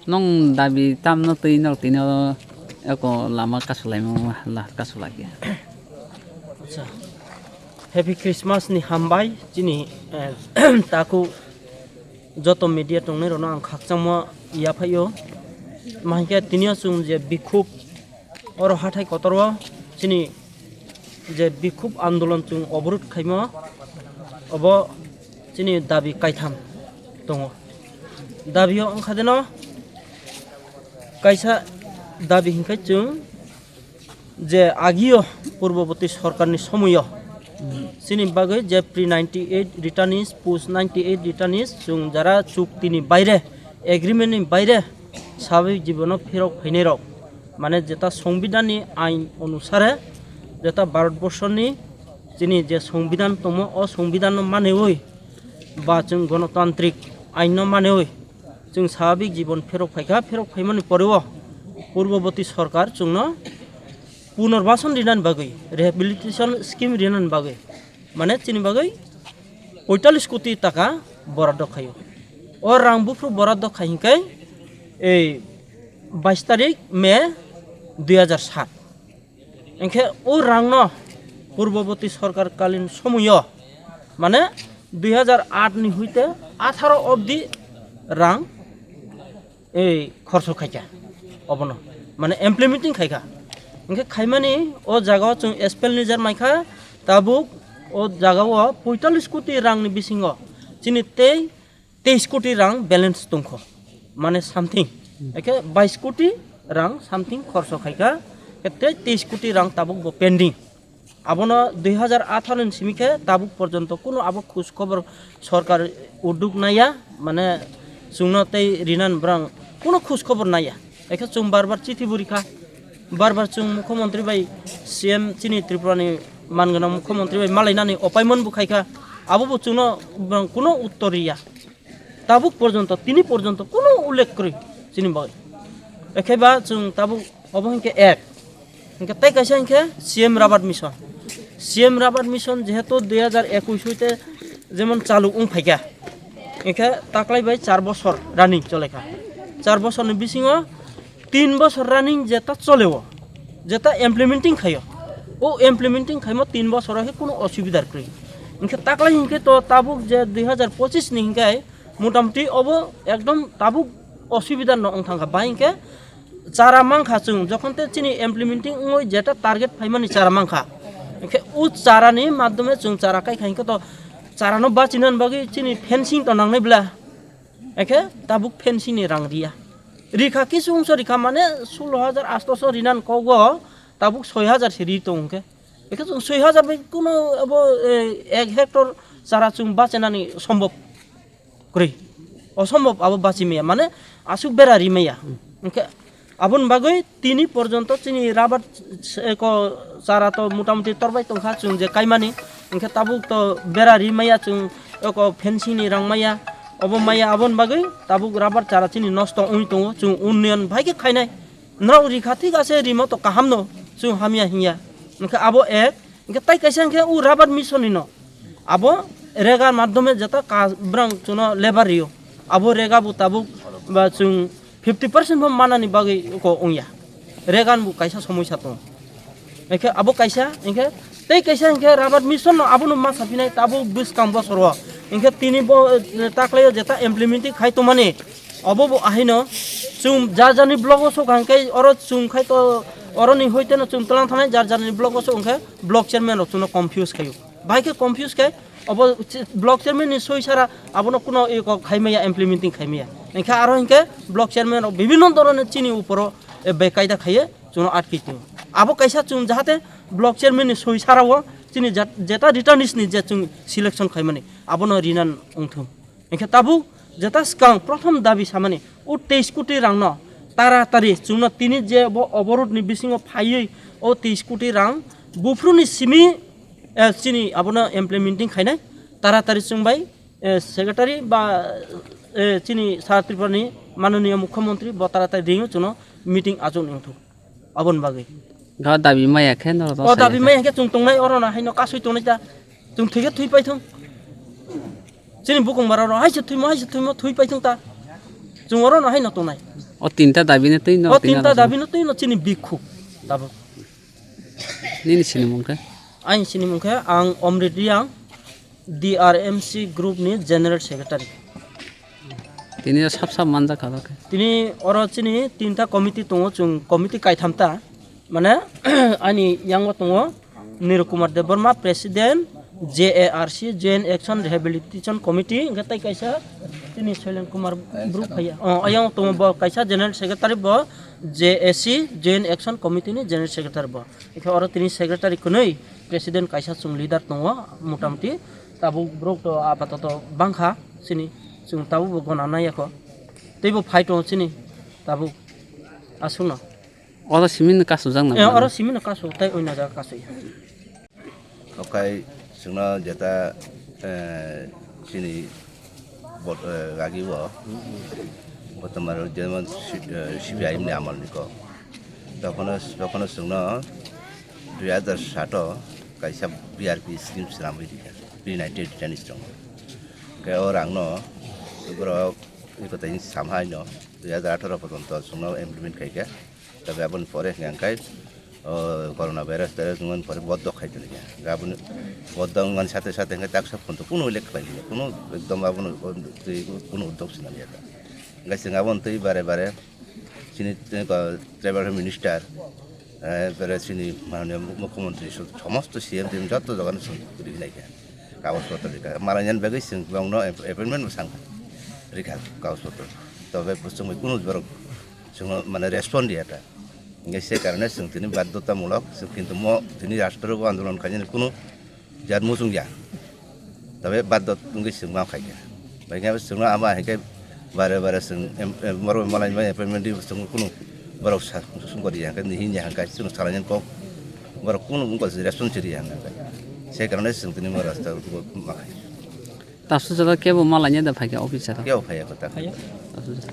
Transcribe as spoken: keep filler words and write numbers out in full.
Nong dabi tamno twi nok tino eko lama kasulaima la kasulakya. Acha. Happy Christmas ni hambai chini, eh, taku joto media tongnai rono ang khakchangmo yaphaio. Mahikhe tini o chwng je bikhub oro hathai kotor o chini je bikhub andolon chwng oborod khaimo, obo chini dabi kaitham tongo. Dabi o wngkha deno kaisa dabi hinkhai chwng je agio purboborti sorkarni somoio chini bagwi je pre ninety eight returnees, post ninety eight returnees chwng jara chuktini baire, agreement ni baire sabai jibono phirok phainai rok, mane jeta songbidanni ain onusare, jeta Bharatborsoni chini je songbidan tongmo, o songbidanno manewi ba chwng gonotantrik ainno manewi chwng swababik jibon pherok phaikha, pherok phaimani poreo purboborti sorkar chwngno punarbasan rinani bagwi, rehabilitation scheme rinani bagwi, mane chini bagwi poitallis koti taka boraddo khaio. O rang buphuru boraddo khai hinkhai ei bais tarik May dui hajar sat. Hinkhe o rangno purboborti sorkar kalin somoio, mane dui hajar aat ni hoite atharo obdi rang ei khorso khaikha, obono mane implementing khaikha. Hinkhe khaimani o jagao chwng expenditure maikha, tabuk o jagao poitallis koti rangni bisingo chini tei teis koti rang balance tongkho, mane something, eke bais koti rang something khorso khaikha, tei teis koti rang tabuk bo pending. Abono dui hajar atharo ni simi khe tabuk porjonto kuno abo khoj khobor sorkar uduk naiya, mane chwngno tei rinan brang kuno khoj khobor naiya. Ekhe chwng bar bar chithi bo rikha, bar bar chwng mukhyamantri bai C M chini Tripura ni man gwnang mukhyamantri bai malainani appointment bo khaikha, abo bo chwngno brang kuno uttor riya. Tabuk porjonto, tini porjonto kuno ullekh kwrwi chini bagwi. Ekhe ba chwng tabuk obo hinkhe ek. Hinkhe tei kaisa hinkhe C M Rabar Mission. C M Rabar Mission jehetu dui hajar ekush hoite jemon chalu wng phaikha. Hinkhe taklai bai char bosor running cholaikha. Char bosorni bisingo tin bosor running jeta choleo, jeta implementing khaio. O implementing khaimo tin bosoro khe kuno osubidar kwrwi. Hinkhe taklai hinkhe to tabuk je dui hajar pochis ni hinkhe motamoti obo ekdom tabuk osubida no wng thangkha. Bai hinkhe chara mankha chwng, jokhon te chini implementing wngwi jeta target phaimani chara mankha, hinkhe o charani madhyome chwng chara kaikha hinkhe to charano bachinani bagwi chini fencing to nangnai bla, hinkhe tabuk fencing ni rang riya. Rikha kisu wngso rikha mane sullo hajar atso so rinan kogo tabuk soi hajar se ri tong hinkhe. Hinkhe chwng soi hajar bai kuno abo, eh, ek hectare chara chwng bachinani sombhob kwrwi. Osombhob abo bachi maya, mane aswk bera ri maya. Hinkhe aboni bagwi tini porjonto chini rabar s-, eko chara to motamoti torbai tongkha chwng je kaimani. Hinkhe tabuk to bera ri maya chwng eko fencing ni rang maya, obo maya aboni bagwi tabuk rabar chara chini nosto wngwi tongo, chwng unnoyon bahai khe khainai. Norok rikha thik ase, rimo to kaham no, chwng hamya hinya. Hinkhe abo ek, hinkhe tai kaisa hinkhe o rabar mission ni no. Abo rega madhyome jeta ka-, brang chwngno labour rio. Abo rega bo tabuk ba chwng fifty percent bo manani bagwi ko wngya. Rega ni bo kaisa somoisa tongo. Hinkhe abo kaisa, hinkhe tei kaisa hinkhe rabar mission no abono ma saphinai tabuk bwskang bosoro. Hinkhe tini bo, eh, taklaio jeta implementing khai tongmani. Obo bo ahaino chwng jar jarni blogo sok hwnkhe oro chwng khai to oroni hoiteno chwng twlang thanai jar jarni blogo sok hwnkhe block chairman rok chwngno confuse khaio. Bahai khe confuse khe obo chi-, block chairman ni soi sara abono kuno eko khaimaya, implementing khaimaya. Hinkhe aro hinkhe block chairman rok bibhinno dhoroner chini uporo, e, bekaida khaiye chwngno atkwi tongo. Abo kaisa chwng jahate block chairman ni soi sarao chini jat-, jeta returnees ni je chwng selection khaimani abono rinan wngthung. Hinkhe tabuk jeta swkang prothom dabi samani o teis koti rangno taratari chwngno tini je bo oborodni bisingo phaiwi o teis koti rang buphuruni simi, eh, chini abono implementing khainai taratari chwng bai, eh, secretary ba, eh, chini Sir Tripurani manoniya mukhyamantri bo taratari ringwi chwngno meeting achuk wngthuk. Aboni bagwi. Ga dabi maya khe norok. O dabi maya khe chwng tongnai oro no haino kasui tongnai ta. Chwng thwi khe thwi paithung. Chini bukung bara oro haise thwimo, haise thwimo, thwi paithung ta. Chwng oro no haino tongnai. O tinta dabi no twi no, o tinta tinta dabi no twi no chini bikhuk tabuk. Nini sinimung khe? Aini sinimung khe ang Omrit Riang, D R M C group ni general secretary. Tini sap sap manjak kha khe. Tini oro chini tinta committee tongo, chwng committee kaitham ta. Mane ani yango tongo Niro Kumar Debbarma, President, J A R C, Joint Action Rehabilitation Committee, hwnkhe tei kaisa chini Soilen Kumar Bru phaiya. Oh, ayang tongo bo kaisa General Secretary bo J A C, Joint Action Committee ni General Secretary bo. Hwnkhe oro tini Secretary kwnwi, President kaisa chwng leader tongo, motamoti. Tabuk borok to apatoto bangkha chini, chwng tabuk bo gona nai yakho. Tei bo phai tongo chini tabuk aswkno. Oro simi no kasujak na Eh, mano? Oro simi no kasu, tei oina jaga kasu ya. Okai chwngno jeta, eh, chini bot-, eh, gagi o, botomar jemon si-, eh, C P I M ni amal ni ko. Tokhono, tokhono chwngno dui hazar sato kaisa B R P scheme swnamwi rikha, pre nineteen return strong. Khe o rangno borok iko tei samhaino dui hazar atharo porjonto chwngno implement khaikha. Tabe aboni pore hwnkhe ang khai, o, corona virus teres wngmani pore bondo khai tongya. Aboni bondo wngmani sate sate hwnkhe taksa phone to kuno ulik khlai liya, kuno ekdom abono, o, twi kuno uddog swnam ya ta. Hwnkhe chwng aboni twi bare bare chini, eh, ko, tribal minister, eh, bare chini mananiya mukhyamantri so-, somosto C M team joto jagano chwng twi nai kha. Kagoj potro rikha. Malaiyan bagwi chwng bongno app-, appointment bo sang rikha kagoj potro. Tobe chwng bai kuno borok chwngno mane respond riya ta. Hingke se karone chwng tini baddotamulok, chwng kintu mo tini rastro bo andolon khainani kunu jat muchung ya. Tobe baddot wngwi chwng ma khaikha. Bai khe chwngno ama hingke bare bare chwng em, em, moro malai bai appointment di chwng kunu borok sa, sung kori ya, hingke ni hinya hingke chwng salainani kok borok kunu wngkha response ri ya hingke. Se karone chwng tini mo rasta ma khaikha. Taso jora kebo malaina da phaikha officer. Kebo phaiya kho ta. Phaiya? Taso jora.